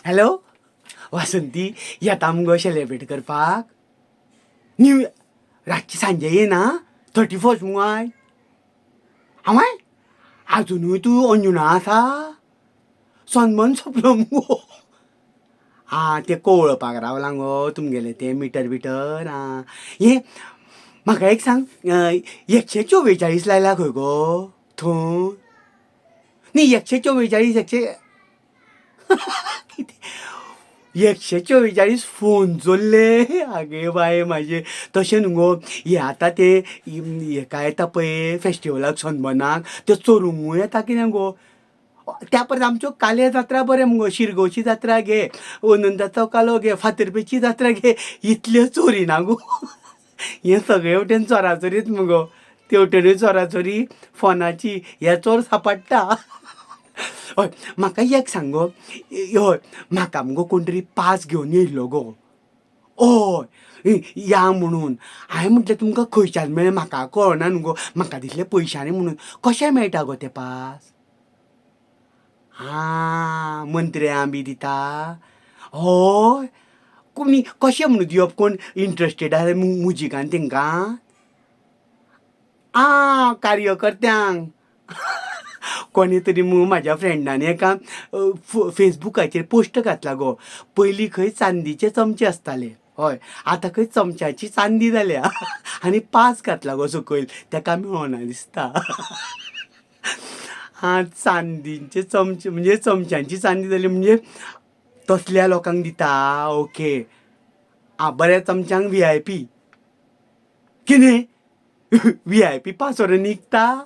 Hello Vasanti, येता मुगो celebrate करपाक? न्यू रातची सांजे येना, 31 मुगो आयज. हांवें आजुनूय तूं अंजुणा आसा? सनबर्न सोंपलो मुगो. आं, तें कवळपाक रावलां गो तुमगेलें तें मिटर बिटर. आं, हें म्हाका एक सांग, 144 लायला खंय गो थंय? न्ही, 144, एकशे कितें 144 फोन चोरले? आगे बाये म्हाजे, तशें न्हू गो, हें आतां तें हेका येता पळय फेस्टिवलाक, सनबर्नाक, तें चोरूंकूय येता कितें गो? त्या परस आमच्यो काले जात्रा बरें मुगो. शिरगांवची जात्रा घे, अनंताचो कालो घे, फातर्पेची जात्रा घे, इतल्यो चोरी ना गो. हें सगळे वटेन चोराचोरीच मुगो, तेवटेनूय चोराचोरी फोनाची, हे चोर सापडटा. हय, म्हाका एक सांग गो, हय, म्हाका मुगो कोण तरी पास घेवन येयल्लो गो, हय, या म्हणून. हांवें म्हटलें तुमकां खंयच्यान मेळ्ळें म्हाका कळना न्हू गो, म्हाका दिसलें पयशांनी म्हणून. कशें मेळटा गो तें पास? आं, मंत्र्यां बी दिता? हय, कोणी कशें म्हणून दिवप? कोण इंट्रस्टेड आसा मुजिकान तेंकां? आं, कार्यकर्त्यांक कोणी तरी मु म्हाज्या फ्रेंडान एका फेसबुकाचेर पोस्ट घातला गो, पयलीं खंय चांदीचे चमचे आसताले, हय, आतां खंय चमच्याची चांदी जाल्या, आनी पास घातला गो सकयल. तेका मेळोना दिसता. आं, चांदीचे चमचे म्हणजे चमच्यांची चांदी जाली, म्हणजे तसल्या लोकांक दिता. ओके, आं, बऱ्या चमच्यांक VIP. कितें VIP पास व्हरून विकता?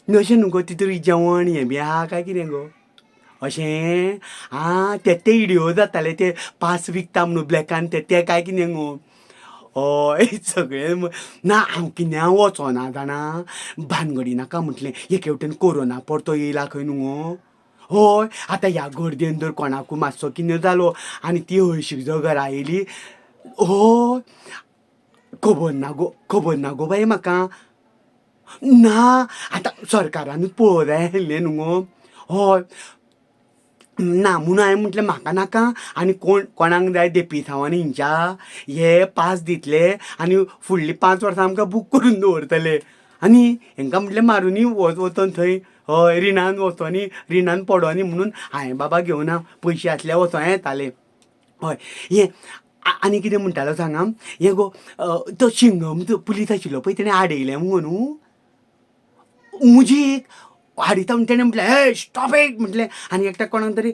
अशें न्हू गो, तितून जेवण हें बी आहा काय कितें गो अशें? आं, ते ते इडियो जाताले, ते पास विकता म्हणून ब्लॅकान, ते ते काय कितें गो? हय, सगळें ना. हांव कित्याक वचोना जाणा, भानगडी नाका म्हटलें. एके वटेन कोरोना परतो येयला खंय न्हू गो. हय, आतां ह्या गर्देन जर कोणाकूय मातसो कितें जालो आनी ती हळशीक जर घरा येयली. हय, खबर ना गो, खबर ना गो बाये म्हाका ना. आतां सरकारानूच पळोवंक जाय आशिल्लें न्हू गो. हय, ना म्हणून हांवें म्हटलें म्हाका नाका, आनी कोण कोणाक जाय देपिसांवांनी हिंच्या हे पास दितले आनी फुडलीं 5 वर्सां आमकां बूक करून दवरतले, आनी हेंकां म्हटलें मारुनी वचोन थंय, हय, रिणान वचोनी, रिणान पडोनी म्हणून हांवें बाबा घेवना. पयशे आसल्यार वचों येतालें. हय, हें आनी कितें म्हणटालो सांग आं. हें गो, तो शिंगम पुलीस आशिल्लो पळय, तेणें आडयलें मुगो न्हू मुजीक हाडिता म्हण. तेणें म्हटलें, हे स्टॉप it म्हटलें, आनी एकट्या कोणाक तरी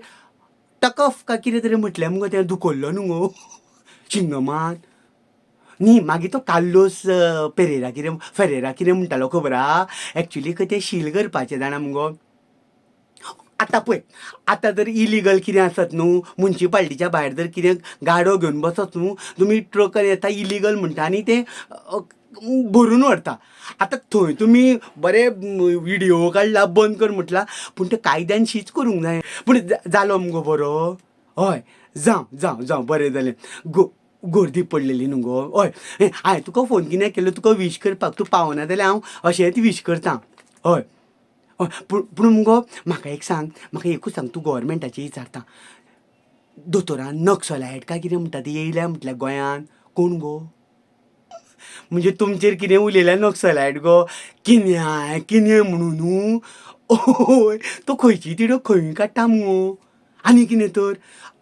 टकफ काय कितें तरी म्हटलें मुगो, तें दुखल्लो न्हू गो शिंगमान. न्ही, मागीर तो कार्लोस पेरेरा कितें फेरेरा कितें म्हणटालो खबर आहा? एक्चुली खंय तें शील करपाचें जाणा मुगो. आतां पळय, आतां जर इलिगल कितें आसत न्हू, मुन्सिपाल्टीच्या भायर जर कितें गाडो घेवन बसत न्हू तुमी, ट्रक येता, इलिगल म्हणटा आनी तें भरून व्हरता. आतां थंय तुमी बरे विडियो काडला, बंद कर म्हटलां, पूण तें कायद्यान शीच करूंक जाय. पूण जालो मुगो बरो? हय, जावं जावं जावं, बरें जालें गो. गर्दी पडलेली न्हू गो. हय, हांवें तुका फोन कित्याक केलो, तुका वीश करपाक. तूं पावना जाल्यार हांव अशेंच वीश करता. हय हय, पूण पूण मुगो म्हाका एक सांग, म्हाका एकूच सांग, तूं गोवोरमेंटाचें विचारता, दोतोरान नक्सलायट काय कितें म्हणटा ती येयल्या म्हटल्या गोंयान, कोण गो? म्हणजे तुमचेर कितें उलयल्या नक्सलायट गो? किन्याय कितें म्हणून न्हू? हय, तो खंयची तिडक खंयूय काडटा मुगो. आनी कितें तर,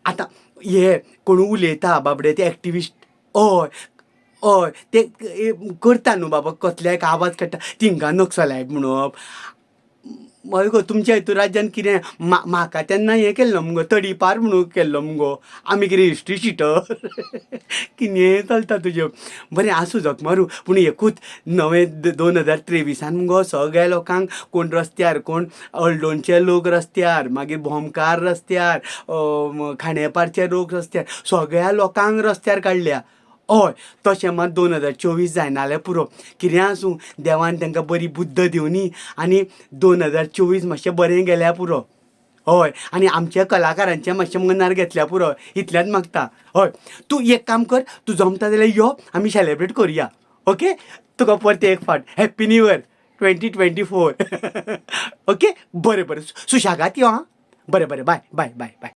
आतां हे कोण उलयता बाबडे ते एक्टिविस्ट, हय हय, ते करता न्हू बाबा, कसल्याय आवाज काडटा, तिंकां नक्सलायट म्हणप. हय गो, तुमच्या हितून राज्यान कितें म्हाका तेन्ना हें केल्लो मुगो, तडीपार म्हणून केल्लो मुगो. आमी कितें हिस्ट्री शिटर? कितें चलता तुजें, बरें आसूं, झक मारूं. पूण एकूच, नवें 2023 मुगो सगळ्या लोकांक, कोण रस्त्यार, कोण हळदोणचे लोक रस्त्यार, मागीर भोमकार रस्त्यार, खांडेपारचे लोक रस्त्यार, सगळ्या लोकांक रस्त्यार काडल्या. हय, तशें मात 2024 जायना जाल्यार पुरो. कितें आसूं, देवान तांकां बरी बुद्द दिवनी आनी 2024 मातशें बरें गेल्यार पुरो. हय, आनी आमच्या कलाकारांचें मातशें मनार घेतल्यार पुरो, इतलेंच मागता. हय, तूं एक काम कर, तूं जमता जाल्यार यो, आमी सेलेब्रेट करुया. ओके, तुका परतें एक फावट हॅप्पी न्यू इयर 2024. ओके, बरें बरें, सुशेगाद यो आं. बरें बरें, बाय बाय बाय बाय.